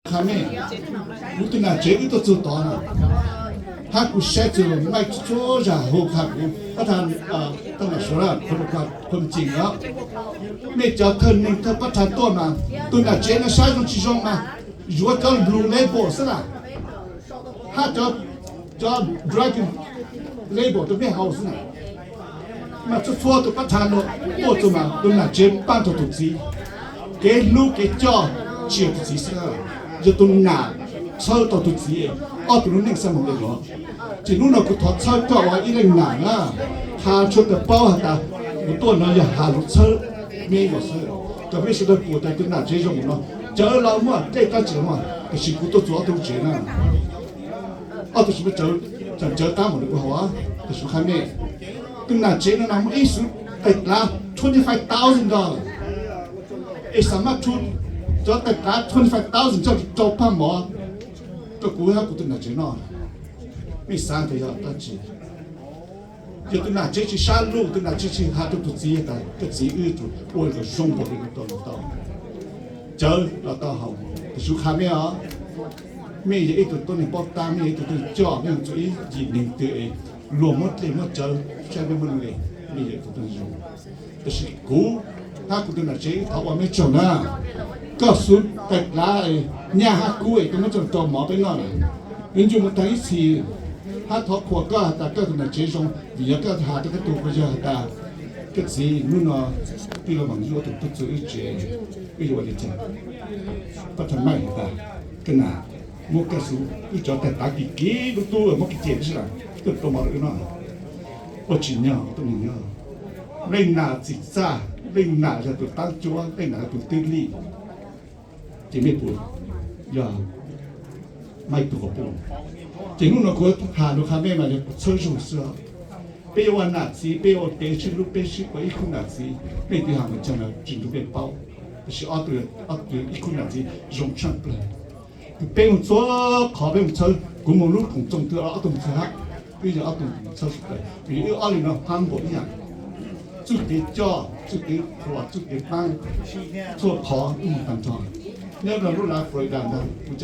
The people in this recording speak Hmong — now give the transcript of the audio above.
Qha mej, kuv tus nam tsev wb tuaj txug tod na, hab kuv saib txug mej txhua zag hu qha kuv pab tha, taj nam suav, phooj ywg, mej cov thawj neeg thawj pab tha tuaj mas, tus nam tsev no saib zoo tsis zoo mas, yuav cov blue label xwb na, hab cov dragon label rua mej haus xwb na. Mas txhua txhua tus pab tha nuav tuaj txug mas tus nam tsev paab rua tus txiv. Kev hlub kev coj tsis yog tus txiv xwb, yog tus nam txhawb tau tus txiv, ob tug lub neej xab moog le nuav. Ces hnub no kuv thov txhawb koj ua ib leej nam na, has tsua tas paub has tas kuv tuaj no yog has lug txhawb mej xwb. Cov mej sawv dlawg pum tas tus nam tsev zoo no, cawv los muaj, dlej dlaab tsi los muaj, tab sis kuv tuaj txug ob tug tsev na, ob tug tsev, tseem cawv qaab npaum le kuv hov, tab sis qha mej, tus nam tsev no na muaj ib xuv tais dlav twenty five thousand dollars, es xav maj rhu cov tais dlav twenty five thousand coj rau paag mov rua kuv hab kuv tus nam tsev noj. Mej xaav tas yog dlaab tsi? Yog tus nam tsev tsis sab luj, tus nam tsev tsis has rua tus txiv tas koj txiv, wb tug ua kom zoo npaum le nuav rau lug tau, cawv los tau haus. Tab sis qha mej os, mej yog ib tug tuab neeg paub tab, mej yog ib tug tuab neeg coj, mej txug ib yim neeg twg es luag muab dlej muab cawv saib mej muaj le, mej yog ib tug tuab neeg zoo. Tab sis kuv hab kuv tus nam tsev thov ua mej tsaug na, koj xuv tais dlav nyaj hab kub es koj muab coj rau mov peb noj na, yuav ncu moog taag ib txhis, hab thov qhuas koj has tas koj tus nam tsev zoo, vim yog koj has rua koj tug phooj ywg has tas koj txiv, hnub no twb lug maam yug tug tub txug wb tsev, wb yuav ua le caag? Pab tha mej has tas, koj nam, muab koj xuv wb cov tais dlav kis kis lub tub muab kis ces sab, koj rau mov rau wb noj. Ua tsis nyog tuab neeg nyob, leej nam txim txaj, leej nam yog tus taab cuab, leej nam yog tus twb lij, ces mej puas yog maib tug quas puj? Ces hnub no kuv has lug qha mej mas yog kuv txhawb zug xwb. Peb yuav ua nam txiv, peb yuav ua kev sib hlub, peb sib ua ib khub nam txiv. Mej twb has mas caag los tsis nrug mej paub, tab sis ob tug, ob tug ib khub nam txiv zoo tshaaj plawg. Peb moog txhua qhov peb moog txhawb, kuv moog lub koom txoos twg ob tug moog txhawb hab, wb yog ob tug moog txhawb sib plawg, vim wb ob leeg no hab npaum ib yaam. Txuj kev coj, txuj kev qhuas, txuj kev paab, txhua qhov wb moog taag nrho. Nyob rua lub lav Florida ntag, kuv